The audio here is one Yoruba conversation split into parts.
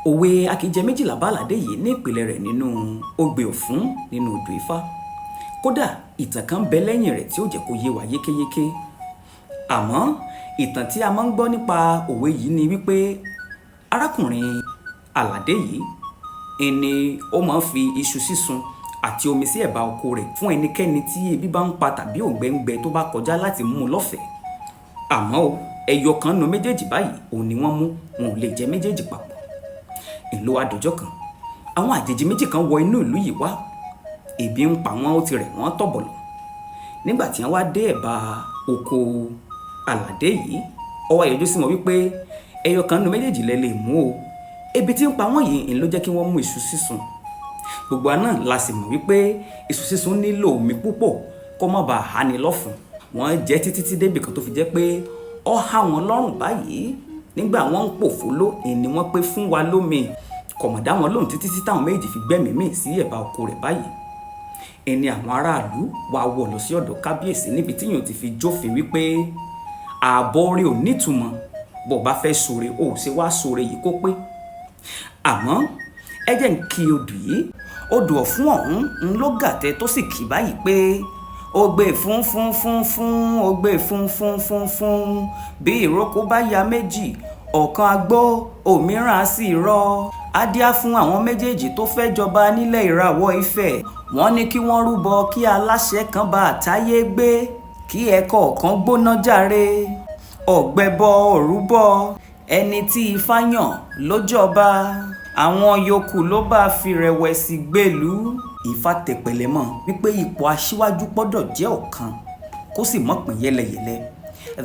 Òwe akíjẹ méjìlá bá Àlàdé yìí ní ìpìlẹ̀ rẹ̀ nínú Ogbè Ọ̀fún nínú odù Ifá. Kódà, ìtàn kan bẹ lẹ́yìn rẹ̀ tí ó jẹ́ kó yé wa yékéyéké. Àmọ́ ìtàn tí a máa ń gbọ́ nípa òwe yìí ni wípé arákùnrin Àlàdé yìí ni ó máa ń fi iṣu sísun àti omi sí ẹ̀bá oko rẹ̀ fún ẹnikẹ́ni tí ebi bá ń pa tàbí òǹgbẹ ń gbẹ tó bá kọjá láti mú un lọ́fẹ̀ẹ́. Àmọ́ o, ẹyọ kan nu méjèèjì báyìí òun ni wọ́n mú, wọn ò lè jẹ méjèèjì papọ̀. Ìlú adòjọ́ kan, àwọn àjèjì méjì kan wọ inú ìlú yìí wá. Ebi ń pa wọ́n, ó ti rẹ̀ wọ́n tọ̀bọ̀lọ̀. Nígbà tí wọ́n wá dé ẹ̀bá oko Àlàdé yìí, ó wá yọjú sí wọn wípé ẹyọ kan nu méjèèjì lẹ lè mú o. Ebi tí ń pa wọ́n yìí ló jẹ́ kí wọ́n mú iṣu sísun. Gbogbo àná la sì mọ̀ wípé iṣu sísun nílò omi púpọ̀ kó má bàa háni lọ́fun. Wọ́n jẹ títí tí débì kan tó fi jẹ́ pé ó há wọn lọ́rùn báyìí. Nígbà wọ́n ń pòfóló ni wọ́n pé fún wa lómi, kò mọ̀ dá wọn lóhùn títí tí táwọn méjì fi gbẹ́mìí mì sí ẹ̀bá oko rẹ̀ báyìí. Ẹni àwọn aráàlú wá wọ̀ lọ sí ọ̀dọ̀ kábíyèsí níbi tí yòó ti fi jófin wípé ààbọ̀ orí ò nítumọ̀, bó bá fẹ́ sóre ó ṣe wá sóre yìí kó pé. Àmọ́ ẹ jẹ́ ń kí odù yìí. Odù Ọ̀fún ọ̀hún ń ló gàtẹ́ tó sì kì báyìí pé ó gbé fún fún fún fún, ó gbé fún fún fún fún, bí ìrókò bá ya méjì, ọ̀kan agbó, òmíràn á sì rọ. Á díá fún àwọn méjèèjì tó fẹ́ jọba nílẹ̀ ìràwọ̀ Ifẹ̀. Wọ́n ní kí wọ́n rúbọ kí aláṣẹ kan bá àtayé gbé, kí ẹ̀kọ́ kan gbóná jàre. Ọ̀gbẹ́bọ òrúbọ, ẹni tí Ifá yàn ló jọba, àwọn yòókù ló bá fi rẹ̀wẹ̀sì gbèlú. Ifá tẹpẹlẹ mọ́ wípé ipò aṣíwájú gbọ́dọ̀ jẹ́ ọ̀kan kó sì mọ́ pín yẹ́lẹyẹ̀lẹ.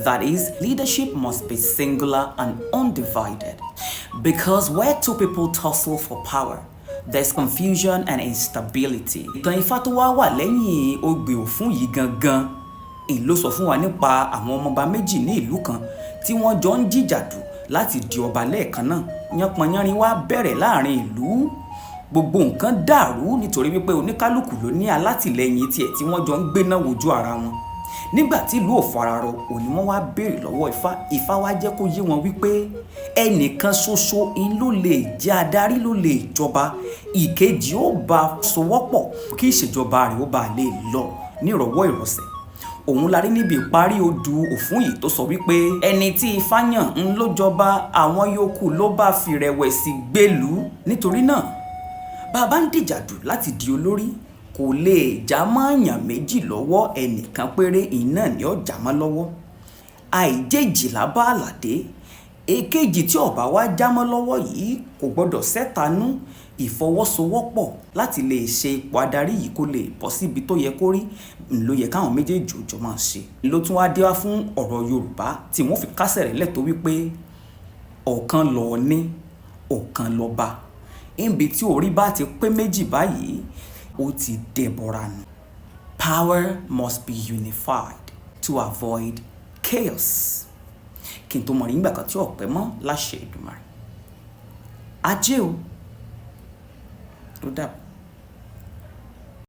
That is, leadership must be singular and undivided. Because where two people tussle for power, there's confusion and instability. Ìtàn Ifá tó wá wà lẹ́yìn Ogbè Ọ̀fún yìí gangan èyí ló sọ fún wa nípa àwọn ọmọọba méjì ní ìlú kan tí wọ́n jọ ń jìjàdù láti di ọba lẹ́ẹ̀kan náà. Yánpọnyánrin wá bẹ̀rẹ̀ láàrin ìlú, gbogbo nǹkan dàrú nítorí wípé oníkálukú ló ní alátìlẹyìn tiẹ̀ tí wọ́n jọ ń gbéná wojú ara wọn. Nígbà tí ìlú ò fararọ, òní wọ́n wá béèrè lọ́wọ́ Ifá. Ifá wá jẹ́ kó yé wọn wípé ẹnìkan ṣoṣo ń ló lè jẹ́ adarí, ló lè jọba, ìkejì ó bá sowọ́pọ̀ kí ìṣèjọba rẹ̀ ó bá lè lọ nírọ̀wọ́ ìrọ̀sẹ̀. Òun la rí níbi ìparí odù Ọ̀fún yìí tó sọ wípé ẹni tí Ifá yàn ń ló jọba, àwọn yòókù ló bá fi rẹ̀wẹ̀sì gbèlú. Nítorí náà, bàbá ń dìjàdù láti di olórí, kò lè já mọ́ọ̀yàn méjì lọ́wọ́, ẹnìkan péré iná ni ó já mọ́ lọ́wọ́. Àìjèjìlá bá Àlàdé èkejì tí ọba wa já mọ́ lọ́wọ́ yìí kò gbọ́dọ̀ sẹ́tanú. Ìfọwọ́sowọ́pọ̀ láti lè ṣe ipò adarí yìí kó lè bọ́ síbi tó yẹ kó rí ló yẹ káwọn méjèèjì ò jọ máa ṣe. Ló tún wá dé wá fún ọ̀rọ̀ Yorùbá tí wọ́n fi kásẹ̀ rẹ̀ lẹ̀ tó wípé ọ̀kan lọ ní ọ̀kan lọ́ba. Níbi tí orí bá ti pé méjì báyìí, ó ti dẹbọra nù. Power must be unified to avoid chaos. Kí n tó mọ̀ rí nígbà kan tí ọ̀pẹ mọ́ láṣẹ Èdùmàrè. Ajé o, ó dàbọ̀.